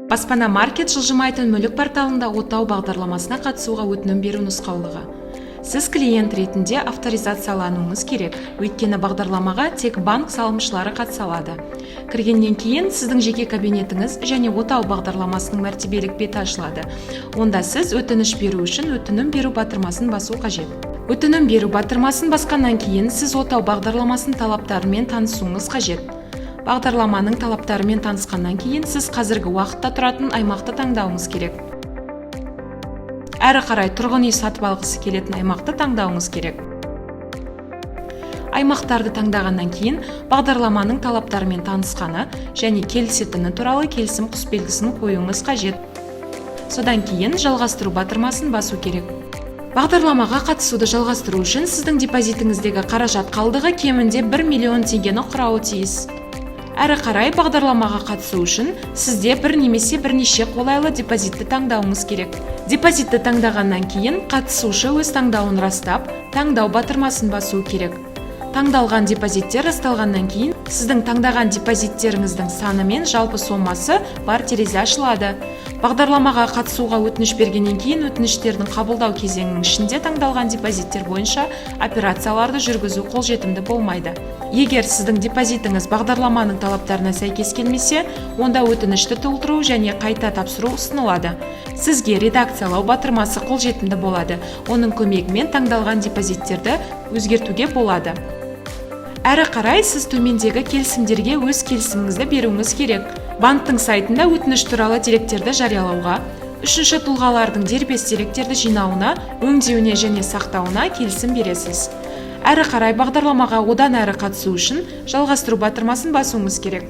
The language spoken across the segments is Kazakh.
Баспана Маркет жылжымайтын мүлік порталында Отау бағдарламасына қатысуға өтінім беру нұсқаулығы. Сіз клиент ретінде авторизациялануыңыз керек, өйткені бағдарламаға тек банк салымшылары қатыса алады. Кіргеннен кейін сіздің жеке кабинетіңіз және Отау бағдарламасының мәртебелік беті ашылады. Онда сіз өтініш беру үшін «Өтінім беру» батырмасын басу қажет. «Өтінім беру» батырмасын басқаннан кейін сіз Отау бағдарламасының талаптарымен танысуыңыз қажет. Бағдарламаның талаптарымен танысқаннан кейін сіз қазіргі уақытта тұратын аймақты таңдауыңыз керек. Әрі қарай тұрғын үй сатып алғысы келетін аймақты таңдауыңыз керек. Аймақтарды таңдағаннан кейін бағдарламаның талаптарымен танысқаны және келісетіні туралы келісім құсбелгісін қоюыңыз қажет. Содан кейін «Жалғастыру» батырмасын басу керек. Бағдарламаға қатысуды жалғастыру үшін сіздің депозитіңіздегі қаражат қалдығы кемінде 1 миллион теңгені құрауы тиіс. Әрі қарай бағдарламаға қатысу үшін сізде бір немесе бірнеше қолайлы депозитті таңдауыңыз керек. Депозитті таңдағаннан кейін қатысушы өз таңдауын растап, «Таңдау» батырмасын басуы керек. Таңдалған депозиттер расталғаннан кейін сіздің таңдаған депозиттеріңіздің саны мен жалпы сомасы бар терезе ашылады. Бағдарламаға қатысуға өтініш бергеннен кейін өтініштердің қабылдау кезеңінің ішінде таңдалған депозиттер бойынша операцияларды жүргізу қолжетімді болмайды. Егер сіздің депозитіңіз бағдарламаның талаптарына сәйкес келмесе, онда өтінішті толтыру және қайта тапсыру ұсынылады. Сізге «Редакциялау» батырмасы қолжетімді болады. Оның көмегімен таңдалған депозиттерді өзгертуге болады. Әрі қарай сіз төмендегі келісімдерге өз келісіміңізді беруіңіз керек: банктің сайтында өтініш туралы деректерді жариялауға, үшінші тұлғалардың дербес деректерді жинауына, өңдеуіне және сақтауына келісім бересіз. Әрі қарай бағдарламаға одан әрі қатысу үшін «Жалғастыру» батырмасын басуыңыз керек.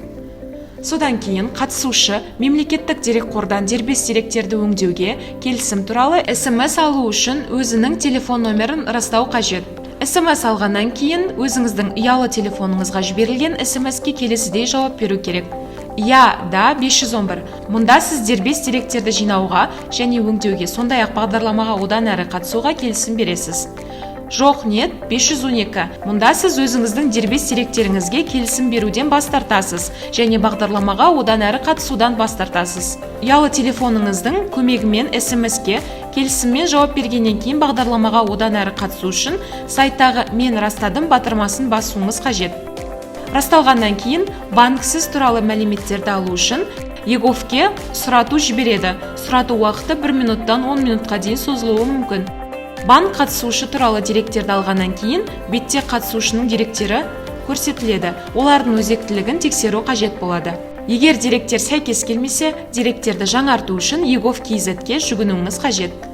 Содан кейін қатысушы мемлекеттік дерекқордан дербес деректерді өңдеуге келісім туралы СМС алу үшін өзінің телефон номерін растау қажет. СМС алғаннан кейін өзіңіздің ұялы телефоныңызға жіберілген СМС-ке келесідей жауап беру керек: «Иә», «Да», 511. Мұнда сіз дербес деректерді жинауға және өңдеуге, сондай-ақ бағдарламаға одан әрі қатысуға келісім бересіз. «Жоқ», «Нет», 512. Мұнда сіз өзіңіздің дербес деректеріңізге келісім беруден бас тартасыз және бағдарламаға одан әрі қатысудан бас тартасыз. Ұялы телефоныңыздың көмегімен СМС-ке келісіммен жауап бергеннен кейін бағдарламаға одан әрі қатысу үшін сайттағы «Мен растадым» батырмасын басуыңыз қажет. Расталғаннан кейін банк сіз туралы мәліметтерді алу үшін eGov-ке сұрату жібереді. Сұрату уақыты 1 минуттан 10 минутқа дейін созылуы мүмкін. Банк қатысушы туралы деректерді алғаннан кейін бетте қатысушының деректері көрсетіледі. Олардың өзектілігін тексеру қажет болады. Егер деректер сәйкес келмесе, деректерді жаңарту үшін eGov kz-ке жүгінуіңіз қажет.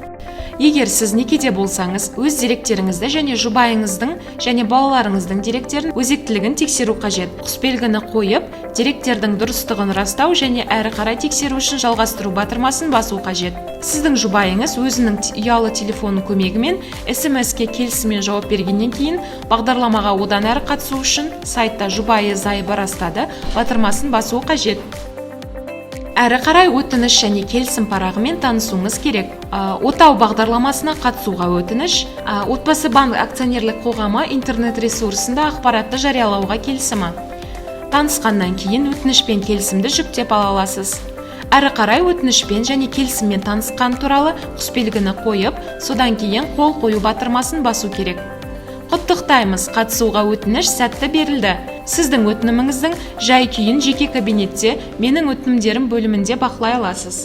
Егер сіз некеде болсаңыз, өз деректеріңізді және жұбайыңыздың және балаларыңыздың деректерін өзектілігін тексеру қажет. Құсбелгіні қойып, деректердің дұрыстығын растау және әрі қарай тексеру үшін «Жалғастыру» батырмасын басу қажет. Сіздің жұбайыңыз өзінің ұялы телефонының көмегімен СМС-ке келісіммен жауап бергеннен кейін бағдарламаға одан әрі қатысу үшін сайтта «Жұбайы, зайыбы растады» батырмасын басу қажет. Әрі қарай өтініш және келісім парағымен танысуыңыз керек. Отау бағдарламасына қатысуға өтініш, Отбасы банк акционерлік қоғамы интернет ресурсында ақпаратты жариялауға келісімі. Танысқаннан кейін өтініш пен келісімді жүктеп ала аласыз. Әрі қарай өтінішпен және келісіммен танысқан туралы құсбелгіні қойып, содан кейін «Қол қою» батырмасын басу керек. Құттықтаймыз, қатысуға өтініш сәтті берілді. Сіздің өтініміңіздің жай күйін жеке кабинетте «Менің өтінімдерім» бөлімінде бақылай аласыз.